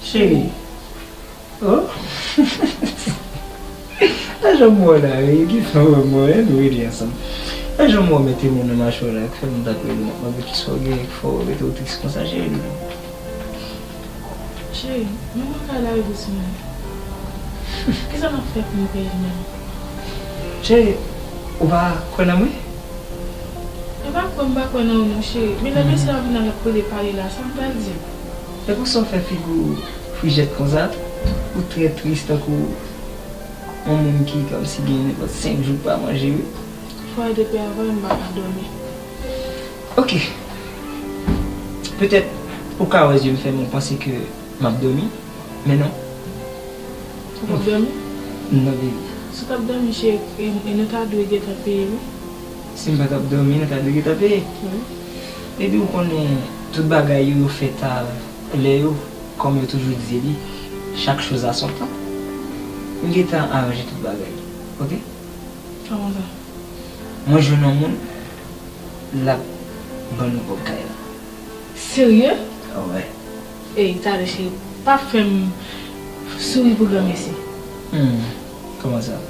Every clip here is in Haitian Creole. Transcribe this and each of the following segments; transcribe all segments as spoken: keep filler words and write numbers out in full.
Cheri. Oh. A jan m wè w la, wi, ki fè w wè mwen, nou rete ansanm. A jan m wè w mete men w nan machwè w la, k fè m t ap rele w, m ap mande kisa w genyen k fè w rete w tris konsa, cheri, di m. Cheri, nou nan kay la wi, dousman. Kisa n ap fè pou nou peye menm? Cheri, ou pa kwè nan mwen? Mwen pa kwè, m pa kwè nan ou non, cheri. Men lè mesye a vin la, l ap pale, pale la, sa m pral di? E pou sa w fè figi w frijèt konsa, ou trè tris tankou yon moun ki kòmsi gen nenpòt senk jou k pa manje, wi. Fò e depi avan, m pa ka dòmi. Ok. Petèt, ou ka wè zye m fèmen, ou panse ke m ap dòmi, men non. Ou p ap dòmi? Non, baby. Si w t ap dòmi, cheri, e, e nou ta dwe gentan peye, wi. Si m pa t ap dòmi, nou ta dwe gentan peye? Wi. Baby, ou konnen, tout bagay yo, yo fèt a lè yo, kòm yo toujou di li, chaque chose a son temps. M gentan aranje tout bagay, ok? Kòman sa? Mwen jwenn yon moun, l ap ban nou kòb kay la. Serye? Wè. Ey, talè cheri, pa fè m souri pou granmesi. Hmm, kòman sa?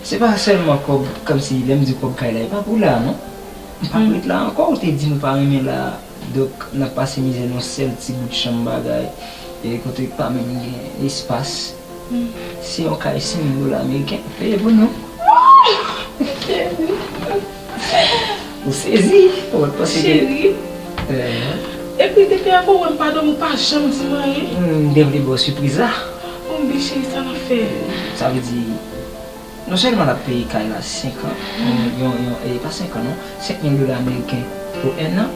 Se pa sèlman kòb, kòmsi lè m di kòb kay la, e pa pou la, non. M p ap ret la ankò, ou te di nou pa renmen la, donk n ap pase mizè nan yon sèl ti bout chanm bagay, e kote pa menm gen espas. Se yon kay senk mil dola ameriken, peye pou nou. Ou sezi, ou pa t panse ke... Cheri. Eh. Epi depi avan ou wè m pa dòmi, ou pa janm di m anyen. Hmm, m te vle ba w sipriz la. Bon, bi cheri, sa n ap fè? Sa vle di, non sèlman l ap peye kay la senk an, yon, yon, yon, e pa senk an non, senk mil dola ameriken pou en an,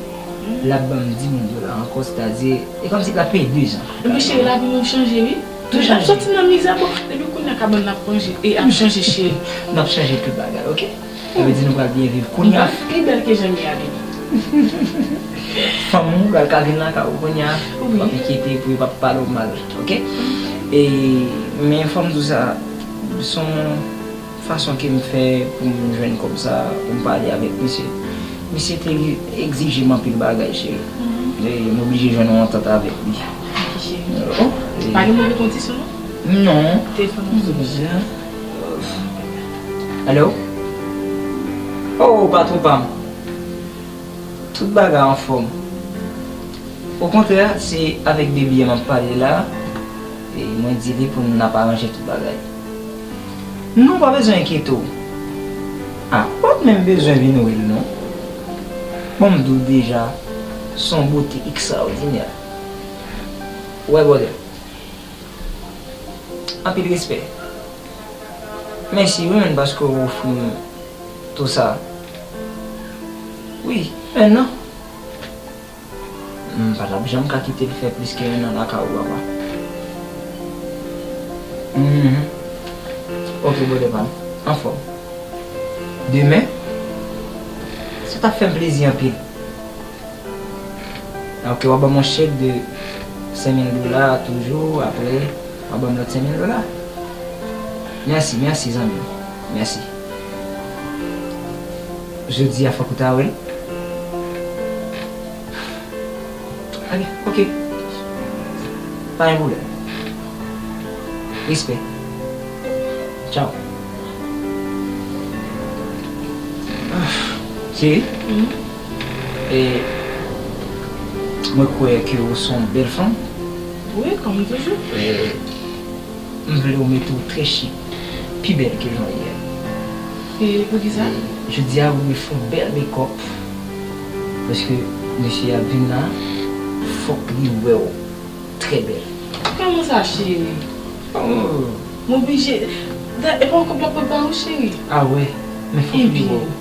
l ap ban m dis mil dola ankò, sètadi, e kòmsi l ap peye dezan. Epi cheri, lavi nou chanje, wi. Tou chanje. N ap soti nan mizè, bon, depi kounye a kabann n ap ranje, e ap chanje, cheri. N ap chanje tout bagay, ok? Sa vle di nou pral byen viv kounye a. Pi bèl ke jan m ye a, baby. Fanm ou pral ka vin lakay ou kounye a. Wi. W ap enkyete pou yo p ap pale w mal, ok? E, men fò m di w sa, s on fason ke m fè pou m jwenn kòb sa, pou m pale avèk misye. Misye te egzije m anpil bagay, cheri. E m oblije jwenn yon antant avèk li. Ok, cheri. Oh, e... Pa gen move kondisyon, non? Non. Telefòn nan sou. Alo? Oh, patwon pa m. Tout bagay anfòm. Okontrè, se avèk Baby a m ap pale la, e mwen di li pou n ap aranje tout bagay. Non, pa bezwen enkyete w. A, ou pa t menm bezwen vin wè l, non. Bon, m di w deja, s on bote ekstraòdinè. Wè, brother. Anpil respè. Mèsi, wi, menn, paske w ofri m tou sa. Wi, en an. M pa t ap janm ka kite l fè plis ke en an lakay ou, papa. Mhm. Ok, brother pa m. Anfòm. Demen, sa t ap fè m plezi anpil. Ok, w ap ban m yon chèk de senk mil dola toujou, apre, w ap ban m lòt senk mil dola. Mèsi, mèsi, zanmi m. Mèsi. Jodi a, fòk ou ta wè l. Trè byen, ok. Pa gen pwoblèm. Respè. Tchaw. Cheri, e, mwen kwè ke ou se yon bèl fanm. Wi, kòm toujou. E, m vle w mete w trè chik, pi bèl ke jan w ye a. E poukisa? E jodi a, ou dwe fè yon bèl make-up, paske mesye a vin la, fòk li wè w trè bèl. Kòman sa, cheri? Oh. M oblije. Da, e pa yon kòb m ap prepare w, cheri. A wè, men fòk li wè w. Ebyen.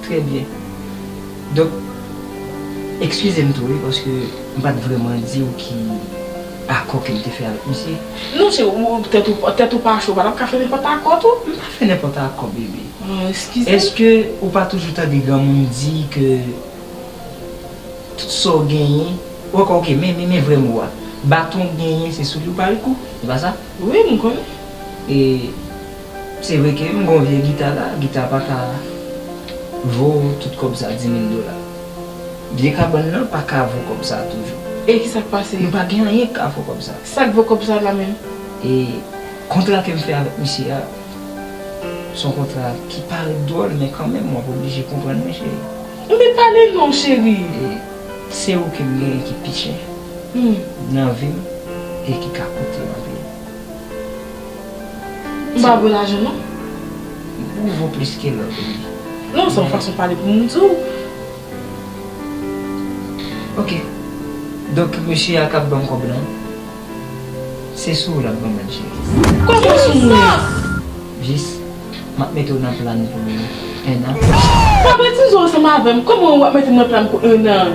Trè byen. Donk, eskize m tou, wi, paske m pa t vrèman di w ki akò ke m te fè avèk misye. Non, cheri, ou, tèt ou, tèt ou pa cho, ou pa t ap ka fè nenpòt akò tou? M pa fè nenpòt akò, bebe. Ah, eskize m. Èske ou pa toujou tande granmoun di ke tout sa w genyen, ou ankò, ok, men, men, men vrè mo a. Baton w genyen, se sou li w pare kou, se pa sa? Wi, m konnen. E se vre ke m gon vye gita la, gita pa ka vo tout kòb sa, dis mil dola. Vye kabann nan pa ka vo kòb sa toujou. E ki sa k pase? Nou pa gen anyen k ka vo kòb sa. Sa k vo kòb sa la menm? E kontra ke m fè avèk misye a, se yon kontra ki parèt dwòl, men kanmenm, w ap oblije konprann mwen, cheri. Men pale non, cheri. E se ou ke m genyen ki pi chè Hmm. nan vi m e ki ka koute m anpil. M pa vo lajan non. Ou vo plis ke lò, baby. Non, se yon fason pale pou m di w. Ok. Donk, mesye a k ap ban m kòb lan, se sou ou l ap ban mwen, cheri. Kòman sou mwen? Jis, m ap mete w nan plan pou enn an. Pa pretize ansanm avè m. Kòman w ap mete m nan plan pou enn an?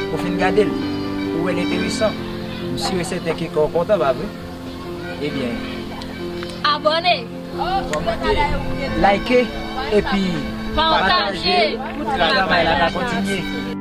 Ou fin gade l, ou wè l enteresan. M si e sèten ke kè w kontan, pa vre? Ebyen, Abòne, kòmante, like, epi pataje, pou travay la ka kontinye.